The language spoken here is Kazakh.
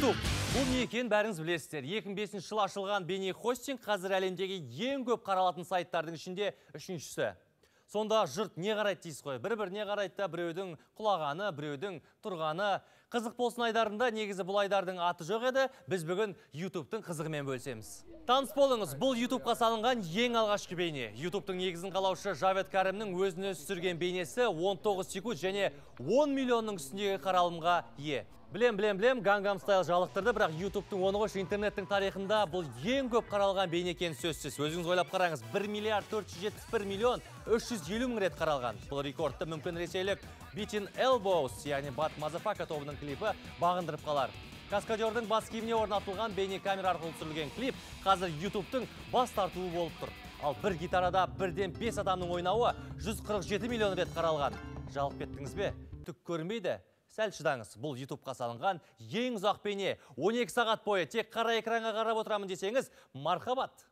YouTube. Бұл не екенін бәріңіз білесіздер. 2005 жылы ашылған бейне хостинг қазір әлемдегі ең көп қаралатын сайттардың ішінде үшіншісі. Сонда жұрт не қарайды дейсіз ғой? Бір-біріне қарайды да, біреудің құлағаны, біреудің тұрғаны. Қызық болсын айдарында негізі бұл айдардың аты жоқ еді. Біз бүгін YouTube'тың қызығымен бөлісеміз. Таныс болыңыз, бұл YouTube'қа салынған ең алғашқы бейне. YouTube'тың негізін қалаушы Жавед Кәрімнің өзіне түсірген бейнесі 19 секунд және 10 миллионның үстіндегі қаралымға ие. Білем, білем, білем, Gangnam Style жалықтырды, бірақ YouTube'тың оны қойшы, интернеттің тарихында бұл ең көп қаралған бейне екені сөзсіз. Өзіңіз ойлап қараңыз, 1 миллиард 471 миллион 350 мың рет қаралған. Бұл рекордты мүмкін ресейлік Bitin Elbows, яғни Bad Motherfucker тобының клипі бағындырып қалар. Каскадердің бас киіміне орнатылған бейне камера арқылы түсірілген клип қазір YouTube'тың бас тартуы болып тұр. Ал бір гитарада бірден 5 адамның ойнауы 147 миллион рет қаралған. Жалып кеттіңіз бе? Түк көрінбейді. Сәл шыдаңыз, бұл YouTube'қа салынған ең ұзақ бейне. 12 сағат бойы тек қара экранға қарап отырамын десеңіз, мархабат.